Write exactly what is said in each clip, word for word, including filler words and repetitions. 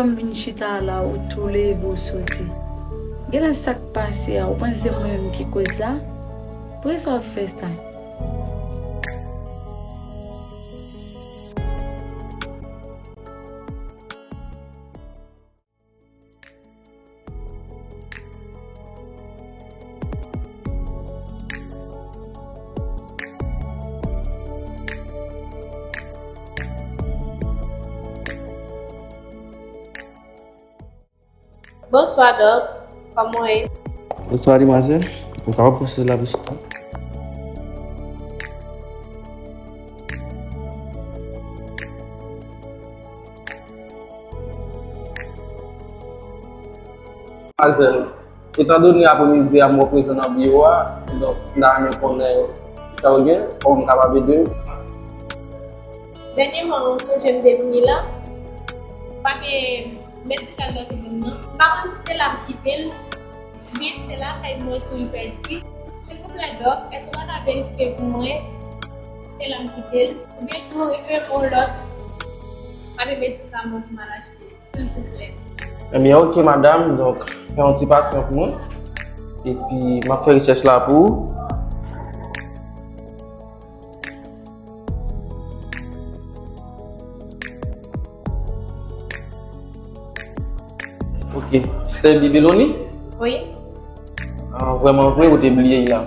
M vin chita la, ou tou leve, ou soti. Genlè sa k pase a, ou panse se mwen menm ki koz sa? Poukisa w ap fè sa? Bonswa, Dòk. Kòman w ye? Bonswa, demwazèl. Ou kapab pran chèz la pou chita? Demwazèl, etandone apremidi a m wè w prezan nan biwo a, donk, m ta renmen konnen sa w gen, kòman m kapab ede w? Dènyèman, ou sonje m te vini la, pa gen medikal nan ki vin nan. M pa konn si se la m kite l, oubyen se lakay mwen ke l pèdi. Silvouplè, Dòk, èske w pa ka verifye pou mwen si se la m kite l? Oubyen tou, refere m yon lòt papye medikaman pou m al achte, silvouplè. Ebyen, oke, madanm. Donk, fè yon ti pasyan pou mwen. Epi, m ap fè rechèch la pou ou. Oke. Stèvi Beloni? Wi. Ah, vrèman vre, ou te bliye l la.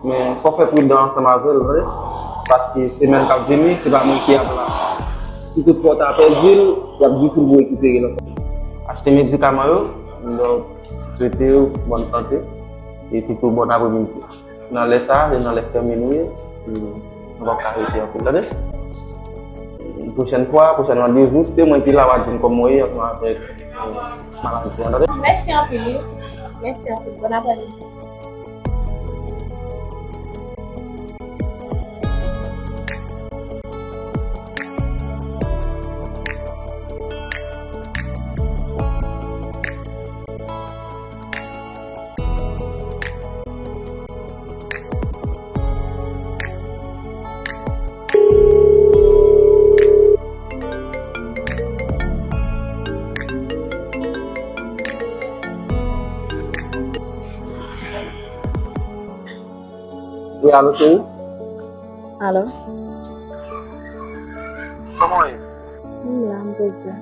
Men, fò w fè pridan ansanm avè l, vre. Paske semèn k ap vini, se pa mwen ki ap la. Si toutfwa w ta pèdi l, l ap difisil pou w rekipere l ankò. Achte medikaman yo, donk, swete w bòn sante. Epi tou, bòn apremidi. Nan lè sa a, se nan lè fèmen nou ye. Nou p ap ka rete anpil, tande? Pwochèn fwa, pwochèn randevou, se mwen ki la, w a di m kòman w ye ansanm avèk, euh, maladi an, tande? Mèsi anpil, wi. Mèsi anpil. Bòn apremidi. Wi, alo, cheri? Alo? Kòman w ye? M la, m poze.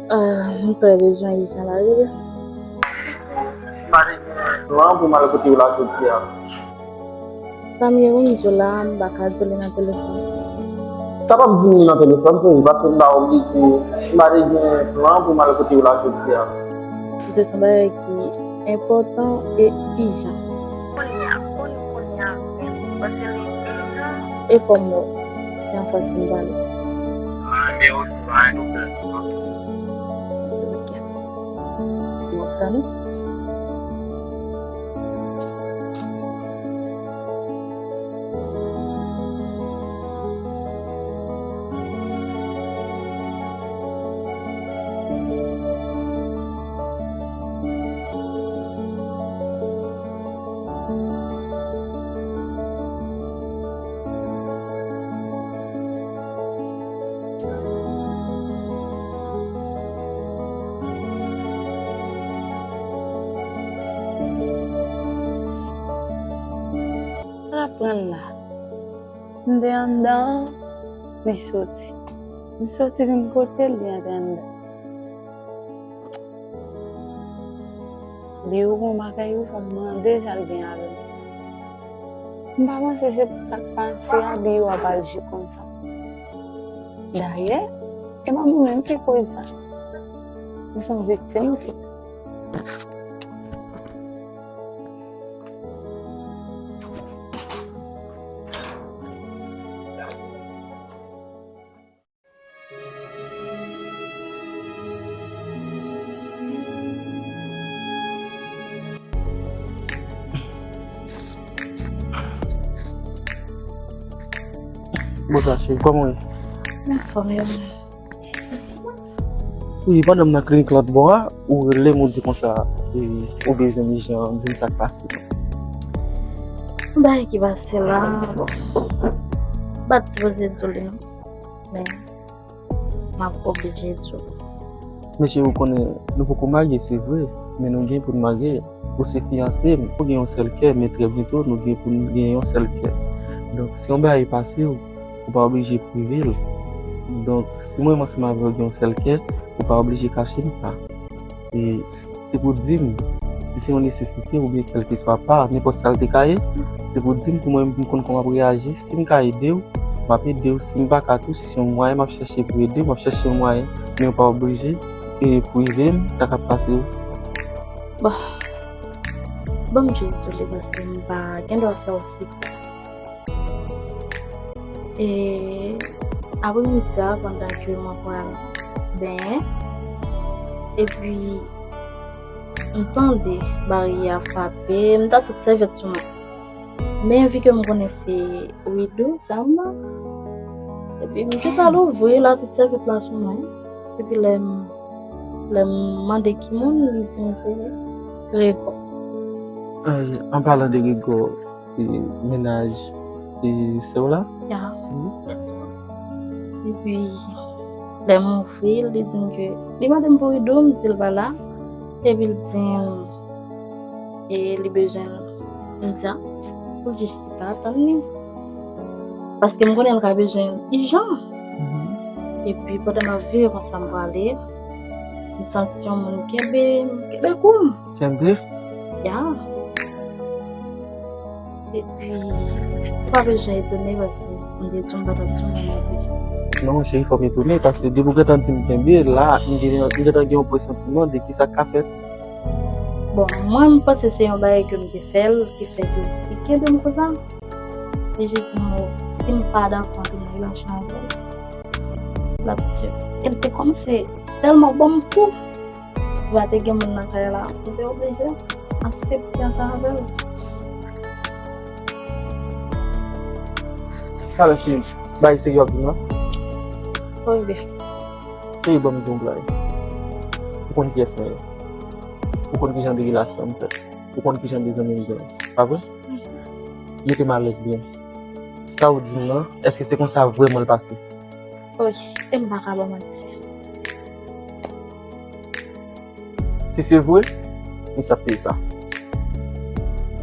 Ah, m trè bezwen ijan la, wi. M pa te gen plan pou m al kote w la jodi a. Tanmye, ou m di w la, m pa ka di w li nan telefòn. Ou kapab di m li nan telefòn pou ou, paske m pa oblije, m pa te gen plan pou m al kote w la jodi a. Se yon bagay ki enpòtan e ijan. Kounye a, kounye, kounye a menm, paske li ijan. E fò m wè w. Se anfas pou m pale. Ah, men ok, pa gen pwoblèm. Ok. M ap tann ou. Sa pran la. M te anndan, li soti. M soti vin kote l, li antre anndan. Biwo gon bagay wi, fò m mande sa l gen avè m. M pa panse se pou sa k pase a Biwo ap aji konsa. Dayè, se pa mwen menm ki koz sa. M se yon viktim tou. Bonswa, cheri, kòman w ye? M anfòm, e ou menm? Wi, pandan m nan klinik lòt bò a, ou rele m, ou di konsa, e, ou bezwen m ijan, di m sa k pase. Yon bagay ki pase la, bon, m pa t sipoze di w li non, men m ap oblije di w. Mesye, ou konnen, nou poko marye, se vre, men nou gen pou n marye. Ou se fiyanse m. Nou gen yon sèl kè, men trè byento, nou gen pou n gen yon sèl kè. Donk, si yon bagay pase w, ou pa oblije prive l. Donk, si mwen menm ansanm avè w gen yon sèl kè, ou pa oblije kache m sa. E s- si pou di m, si se yon nesesite oubyen kèlkeswa pa, nenpòt sa l te ka ye, se pou di m pou mwen m konn kòman m ap reyaji. Si m ka ede w, m ap ede w. Si m pa ka tou, si se yon mwayen m ap chèche pou ede w, m ap chèche yon mwayen. Men ou pa oblije e prive m sa k ap pase w. Bon, bon, m jis dezole paske m pa gen dwa fè w sipò. E apremidi a, pandan ke mwen pral benyen, epi m tande baryè a frape, m ta fout sèvyèt sou mwen. Men vi ke m konnen se Widou, sa m nan. Epi m jis al ouvri la, tout sèvyèt la sou mwen. Epi lè m lè m mande ki moun, li di m se Gregò. An palan de Gregò, e, mennaj e sè w la? Ya. Epi lè m ouvri l, li di m ke li mande m pou Widou, m di l pa la. Epi l di m e li bezwen l. M di a, pou l jis chita tann li. Paske m konnen l ka bezwen l ijan. Epi pandan m ap vire konsa m prale, m santi yon moun kenbe m, kenbe kou m. Kenbe? Ya. Epi ou pa bezwen etone paske m te di w m pa t ap di w men m oblije. Non, cheri, fò m etone, paske depi w gentan di m kenbe, la, m gentan gen yon presantiman de kisa k ka fèt. Bon, mwen, m panse se yon bagay ke m te fè l, ki fè ke li kenbe m konsa. Li jis di m, si m pa dakò antre nan relasyon avè l, l ap tiye m. E l te kòmanse tèlman ban m kou. Vwa te gen moun nan kay la, m te oblije aksepte ansanm avè l. Talè, cheri, bagay serye w ap di m lan? Wi, byen. Cheri, ban m di w yon bagay. Ou konn kiyès mwen ye. Ou konn kijan de relasyon m fèt. Ou konn kijan de zanmi m genyen. Pa vre? Mete m alèz byen. Sa w di m lan, èske se konsa vrèman l pase? Wi, e m pa ka ba w manti. Si se vre, misye ap peye sa.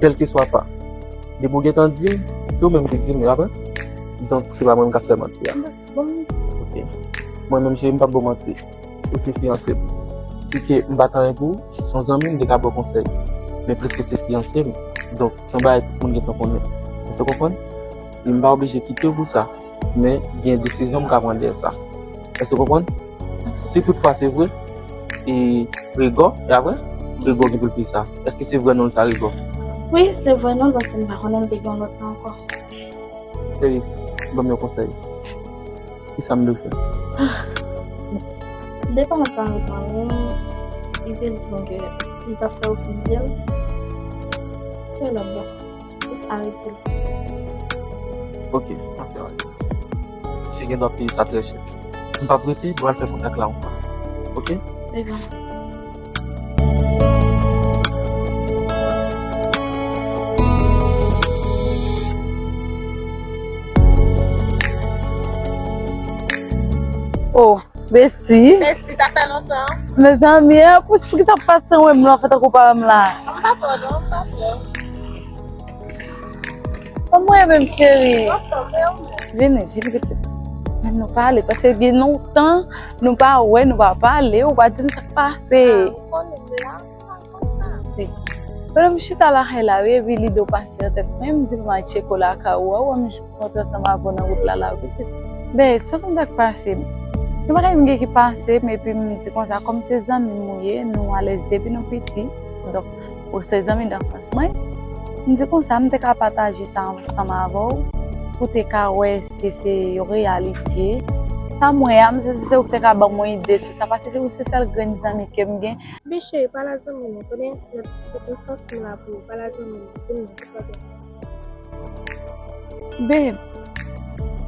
Kèlkeswa pa. Depi w gentan di m, se ou menm ki di m, pa vre? Donk, se pa mwen menm k ap fè manti a. Bon, Ok. Mwen menm, cheri, m p ap ba w manti. Ou se fiyanse m. Si ke m pa t anyen pou ou, se yon zanmi m, m te ka ba w konsèy. Men pliske se fiyanse m, donk, se yon bagay tout moun gentan konnen. Èske w konprann? E m pa oblije kite w pou sa. Men gen desizyon m ka pran dèyè sa. Èske w konprann? Si toutfwa se vre, e Rigò, e apre? Rigò ki pou l peye sa. Èske se vrè non l sa, Rigò? Wi, se vrè non l, paske m pa konnen l te gen yon lòt non ankò. Cheri, ban m yon konsèy. Kisa m dwe fè? Depann ansanm avèk manmi m, li te di m ke li t ap fè w plizyè. Sou lòt bò. Arete l. Ok, ok, ok. Si gen dwa peye sa trè chè. M p ap rete, m pral fè kontak la ankò. Ok? Devan. Oh, besti. Besti, sa fè lontan. Mezanmi, an plis, poukisa w pase wè m la, fè tankou w pa wè m la? M pa pè w non, m pa pè w. Kòman w ye menm, cheri? Anfòm, e ou menm? Vini, vini, pitit. Ann nou pale, paske gen lontan nou pa wè, nou pa pale, ou pa di m sa k pase. Ah, ou konnen m la, m pa konn sa. Pandan m chita lakay la, wi, epi lide w pase nan tèt mwen, m di m al tcheke w lakay ou a, ou wè m rantre ansanm avè w nan wout la, la, pitit. Ben, se konn sa k pase m. Gen bagay m gen ki pase m, epi m di konsa, kòm se zanmi m ou ye, nou alèz depi nou piti. Donk, ou se zanmi danfans mwen. M di konsa, m te ka pataje sa ansanm avè w, pou te ka wè èske se yon reyalite. Sa m wè a, m santi se ou ki te ka ban m yon ide sou sa, paske se ou se sèl grenn zanmi ke m gen. Bebe cheri, pale a zanmi nou, konnen nan ti sekonstans m la pou ou, pale a zanmi nou, di m non, kisa w te fè? Babe,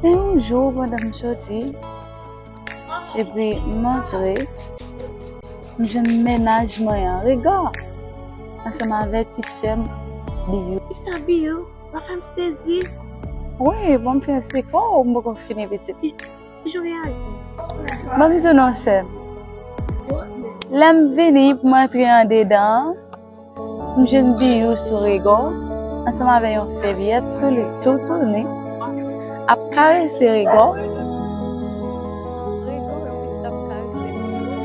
te yon jou pandan m soti, epi m antre, m jwenn mennaj mwen an, Rigò, ansanm avèk ti sè m, Biyou. Kisa, Biyou? W ap fè m sezi. Wi, bon, m fin eksplike w, m poko fini, pitit. Jan w reyaji? Ban m di w non, sè m. Bon, Lè m vini pou m antre andedan an, m jwenn Biyou sou Rego, ansanm avè yon sèvyèt sou li, toutouni, ap karese Rego. Rego menm pitit ap karese Biyou.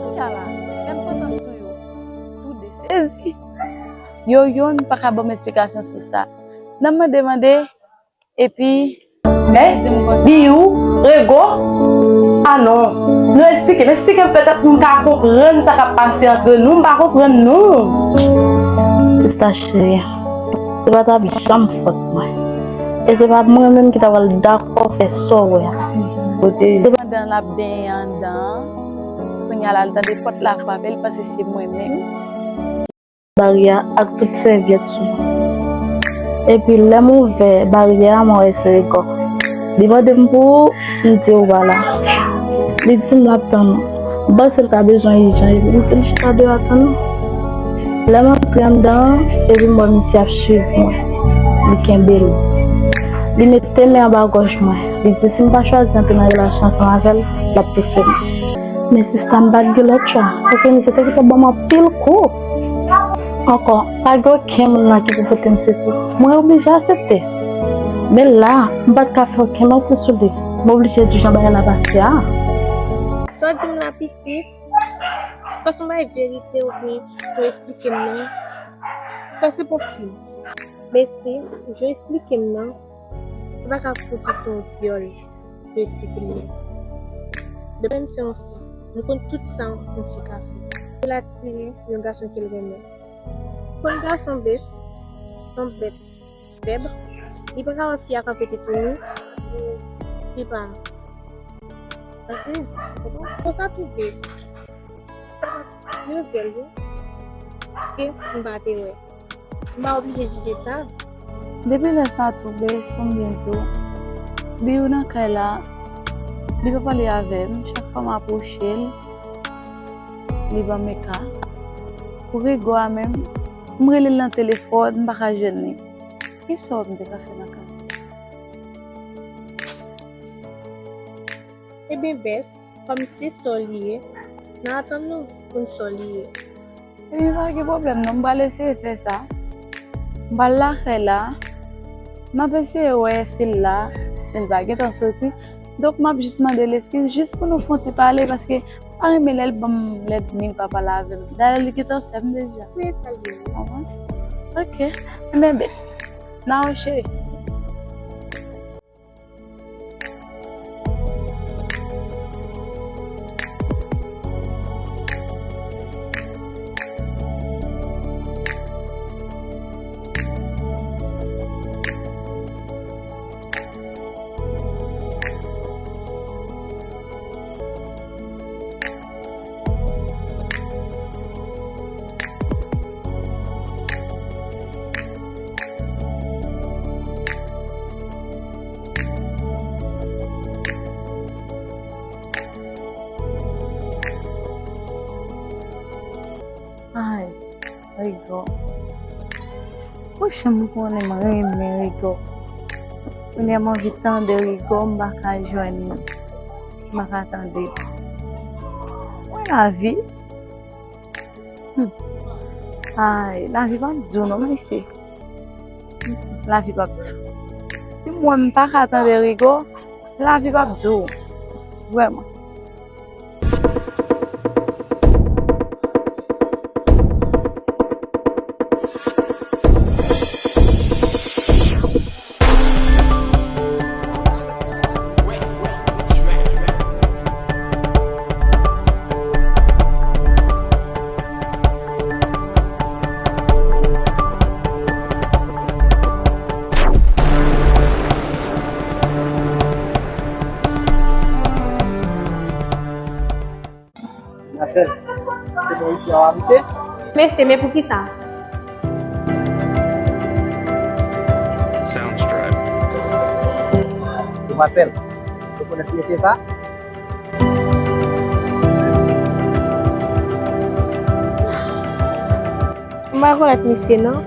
Kounye a la, lè m pantan sou yo, tou de sezi. Yo youn pa ka ban m esplikasyon sou sa. Nan mande mande, epi, men, Biyou, Rego, a non. Nou eksplike m, eksplike m petèt pou m ka konprann sa k ap pase antre nou, m pa konprann nou. Sista cheri, se pa t ap janm fòt mwen. E se pa mwen menm ki ta pral dakò fè sa w wè a. Kote. Se pandan l ap benyen anndan an, kounye a la, l tande pòt la frape, l panse se mwen menm. Baryè ak tout sèvyèt sou mwen. Epi lè m ouvè baryè a, mwen wè se Rego. Li mande m pou ou, m di ou pa la. Li di m l ap tann ou. M panse l ka bezwen ijan, epi m di l chita deyò a tann ou. Lè m antre anndan an, epi m wè misye ap swiv mwen. Li kenbe l. Li mete men anba gòj mwen. Li di si m pa chwazi antre nan relasyon ansanm avè l, l ap pouse m. Men sista, m pa t gen lòt chwa, paske misye te gentan ban m anpil kou. Ankò, pa gen okenn moun la ki te pote m sekou. Mwen oblije aksepte. Men la, m pa t ka fè okenn manti sou li. M oblije di jan bagay la pase a. Sa w di m la pitit, fò se yon bagay verite oubyen jan w eksplike m nan. Fò se pou fim. Mesi, jan w eksplike m nan, se pa ka fouti se yon vyòl. Yo eksplike m li. Depi m se yon fi, m konn tout sa yon fi ka fè. Pou l atire yon gason ke l renmen. Pou yon gason bèf, yon bèt fèb, li pa ka wè fi a kanpe toutouni, li pa. Paske, konsa tou bèf. Yo vyòl wi. Paske m pa te wè. M pa oblije jije sa. Depi lè sa tou, bes, pou m byen di w, Biyou nan kay la, li pa pale avè m. Chak fwa m apwoche l, li ban m eka. Pou Rego a menm, m rele l nan telefòn, m pa ka jwenn li. Kisa m te ka fè nan ka sa? Ebyen, bes, kòm se sa w li ye, n a atann nou konn sa w li ye. Ebyen, pa gen pwoblèm non, m pral eseye fè sa. M pral lakay la, m ap eseye wè si l la, si l pa gentan soti. Donk, m ap jis mande l eskiz, jis pou nou fè yon ti pale, paske m pa renmen lè l ban m lèdmi, l pa pale avè m. Dayè, li gentan sè m deja. Wi, sa l ye. Konprann? Ok. Ebyen, bes. N a wè, cheri. Ay, Rigo. Pou jan m konnen m renmen Rigo. Kounye a m anvi tande Rigo, m pa ka jwenn li. M pa ka tande. Mwen lavi. Hmm. Ay, lavi p ap di w non, mesye. Hmm, lavi p ap di w. Si mwen m pa ka tande Rigo, lavi p ap di w. Vrèman. Demwazèl, se bò isi a w abite? Mesye, men poukisa? Soundstripe. Demwazèl, ou rekonèt mesye sa? M pa rekonèt misye non.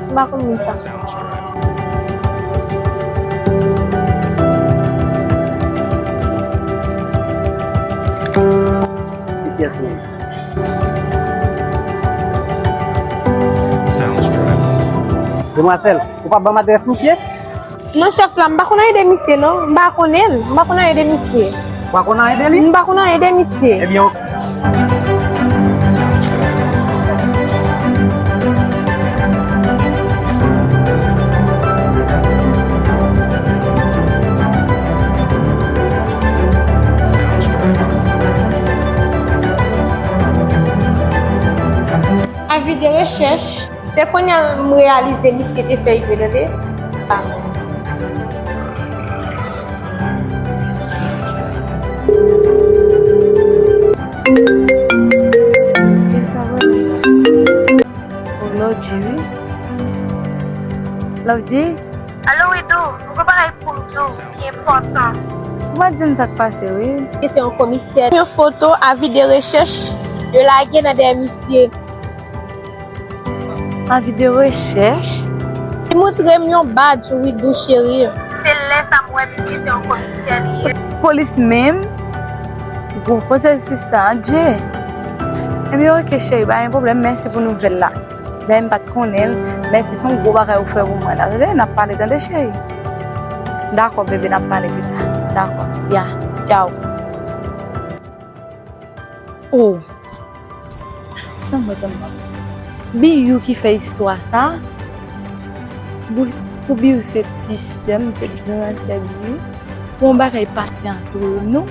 M pa konn moun sa. Li Yes, ma'am. Demwazèl, ou pa ban m adrès misye? Non, chèf la, m pa konn anyen de misye, non. M pa konnen l. M pa konn anyen de misye. Ou pa konn anyen de li? M pa konn anyen de misye. Ebyen, ok. Avi de rechèch. Se kounye a m reyalize misye te fè imè, tande. Sa vre. O, Lòdji, wi. Lòdji? Alo, wi, Dou. Mwen gen bagay pou m di w ki enpòtan. Ou pa di m sa k pase, wi. Li se yon komisè. Yon foto, avi de rechèch, yo lage nan dèyè misye. Avi de rechèch? Li montre m yon badj, wi, Dou cheri. Se lè sa m wè misye se yon komisè li ye. Polis menm? Gwo koze sista, Dye. Ebyen, ok, cheri, pa gen pwoblèm, mèsi pou nouvèl la. Dayè m pa t konnen l, mèsi, se yon gwo bagay ou fè pou mwen la, tande, n ap pale, tande, cheri. Dakò, bebe, n ap pale pita. Dakò, ya, tchaw. Oh. Tann mwen, tann mwen. Biyou ki fè istwa sa. Pou, pou Biyou se ti sè m, se gran sè Biyou. Pou yon bagay pase antre nou.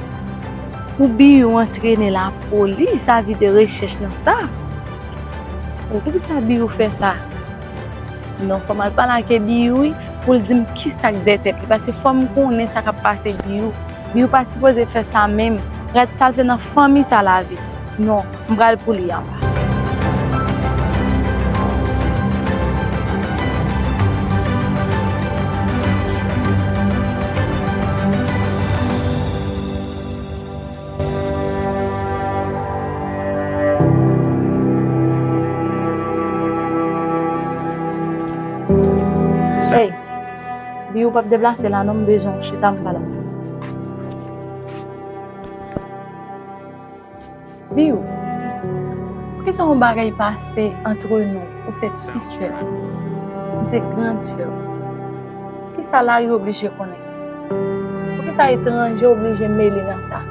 Pou Biyou antrene lapolis, avi de rechèch nan sa. Bon, poukisa Biyou fè sa? Non, fò m al pale ak Biyou, wi, pou l di m kisa k dèyè tèt li, paske fò m konnen sa k ap pase Biyou. Biyou pa sipoze fè sa menm. Rèd sa l se nan fanmi sa l ave. Non, m pral pou li anba. Ey, Biyou, p ap deplase la non, m bezwen w chita m pale avè w. Biyou, poukisa yon bagay pase antre nou, ou se ti sè m, m se grann sè w? Poukisa lari oblije konnen? Poukisa etranje oblije mele nan sa?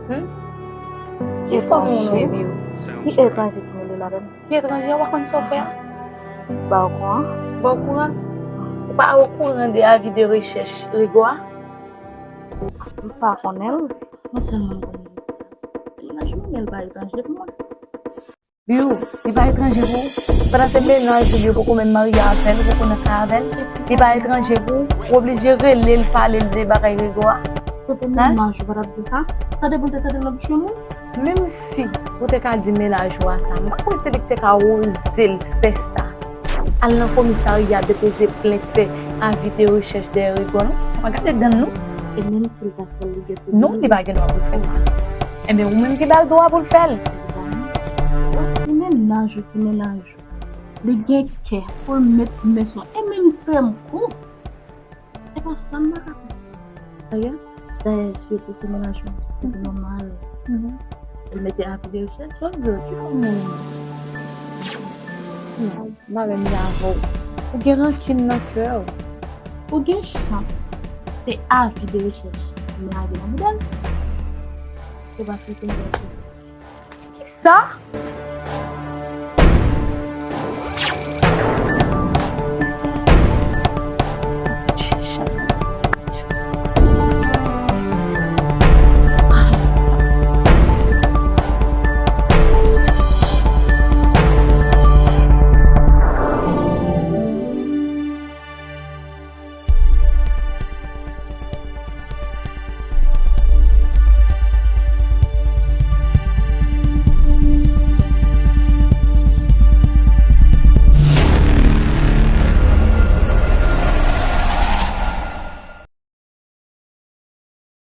Hmm? Ki fòm ou non? Ki etranje ki mele ladan l? Ki etranje, ou pa konn sa w fè a? Ba okouran. Ba okouran? Ou pa okouran de avi de rechèch Rigo a? M pa konnen l. Mwen sèlman m konnen sa. Mennaj mwen, men l pa etranje pou mwen. Biyou, li pa etranje pou ou. Pandan se mennaj ou, li poko menm marye avè l, ou poko nan kay avè l. Li pa etranje pou ou. Ou oblije rele l, pale l de bagay Rigo a. Se pou mennaj ou pa t ap di sa? Sa depi w te tande lòt timoun? Menm si ou te ka di mennaj ou a sa, m pa kwè se li ki te ka oze l fè sa. Al nan komisarya depoze plent, fè avi de rechèch dèyè Rigo non. Sa pa gade dan l non. E menm si l ta fè l, li gen pou li. Non, li pa gen dwa pou l fè sa. Ebyen, ou menm ki ba l dwa pou l fè l. Bon, si mennaj ou ki mennaj ou, li gen kè pou l met men sou mwen. E menm trè m kou. E pa sa m pa ka konprann. Dayè, dayè, sitou se mennaj mwen, se te nòmal. Li mete avi de rechèch. Sa vle di, ki fòm moun ou ye? Non, m pa menm avè w. Ou gen rankin nan kè w. Ou gen chans, se avi de rechèch m lage nan bouda l. Se pa sou konprann. Kisa?